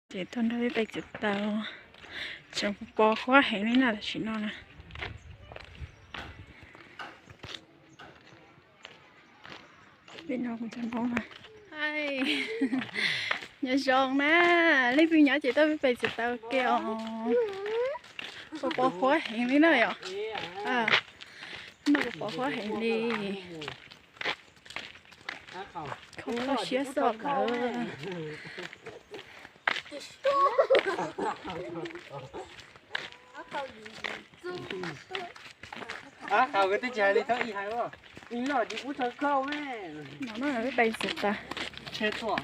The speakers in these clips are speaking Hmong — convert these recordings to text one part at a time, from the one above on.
Ces tuaj nrog peb pais txiav taws, tseem pos huab heev li na tam sim no na. Peb no kuv cov Hmoob na. Nyob zoo na, leej twg nyob ces tuaj peb pais txiav taws ke os. Pos pos huab heev li na yom. No pos pos huab heev li. Khoom kho siab xwb lawm. No peb pais txiav taws.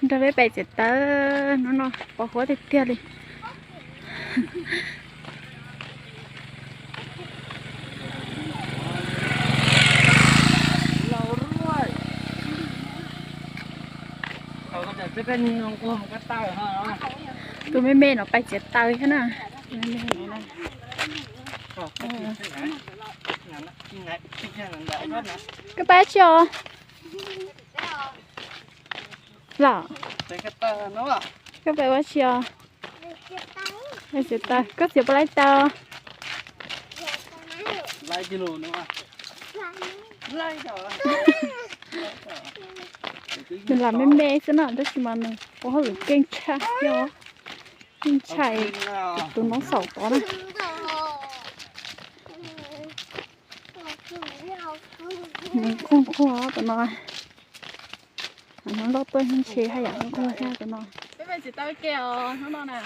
Nrog peb pais txiav taws, hnub no pos huab tiag tiag li. Tus me me no pais txiav taws thiab na. Koj pais tsi os? Los, koj pais ua tsi os? Txiav taws, koj txiav puas laib taws? Nws lam me me xwb na, tab sis mas nws ua hauj lwm keej tshaj, keej tshaj tus noob xaum tod na. Nws quaj quaj tom no. Hnub loj tuaj ntshe haj yam quaj thiab tom no. Peb pais txiav taws ke os hnub no na.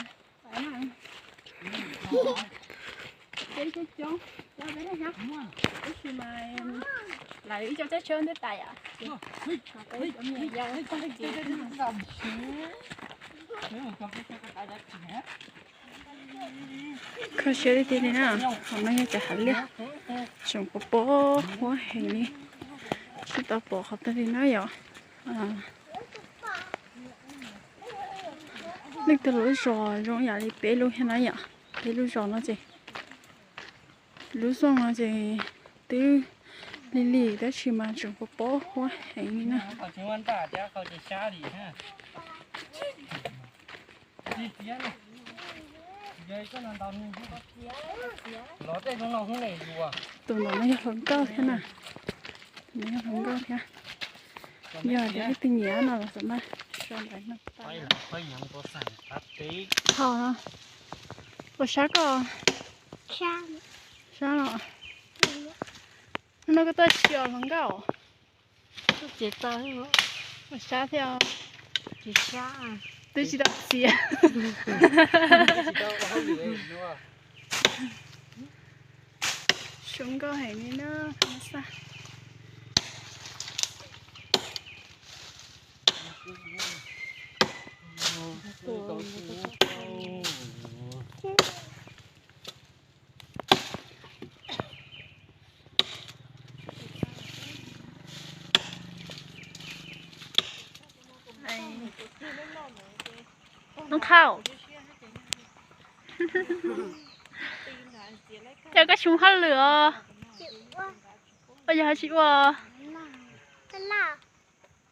Peb coob coob, peb ib co teb chaws ntiaj teb yom. Kho siab tiag tiag li na, qhov no yog cov hav liaj, tseem pos pos huab heev li, tsis tau pom qhov twg li na yom. Leej twg lub zos zoo yam li peb lub thiab na yom, peb lub zos no ces, lub zos no ces twb lig lig tab sis mas tseem pos pos huab heev li na. Tus no no yog hluas nkauj thiab na. Tus no yog hluas nkauj thiab. Yog tias leej twg nyiam no los xav mas sau ntawv no tau. Hau no, ua sab koj? Sab los. Hnub no koj tuaj tsis os hluas nkauj? Ua sab thiab. Twb tsis tau txiav. Zoo nkauj heev li na. Noob Khauj, cas koj tsis mus hauj lwm os? Ua yog ho tsis ua?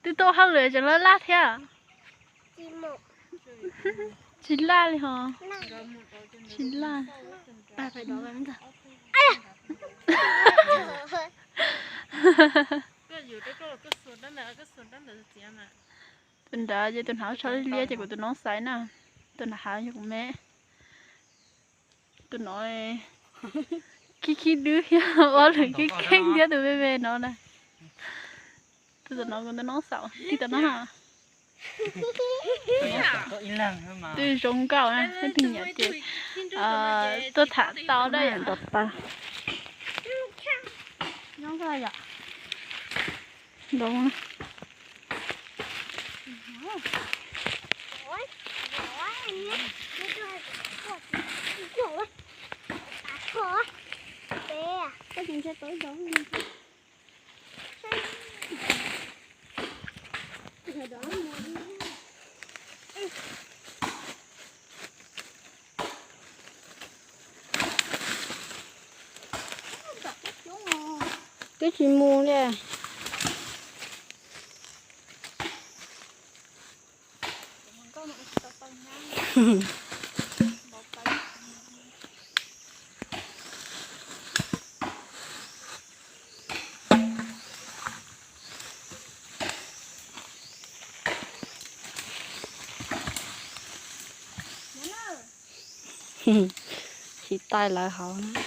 Twb tuaj hauj lwm tseem laj laj thiab. Tsis laj li ho. Tsis laj. Tus nrad ces tus hnav tsho liab liab ces kuv tus noob xaiv na. Tus nrad hav yog kuv me. Tus no khib khib dwb thiab, ua lwm khib kheej thiab tus me me no na. Tus no kuv tus noob xaum tib tam no. Twb zoo nkauj na, leej twg nyiam ces tuaj tham tau na yom. Nrov tas. Nrov na. Twb tsis mus li. Chiv taij lawv hauv na.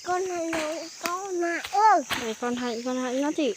Koj hnav, koj hnav, koj hnav no tim.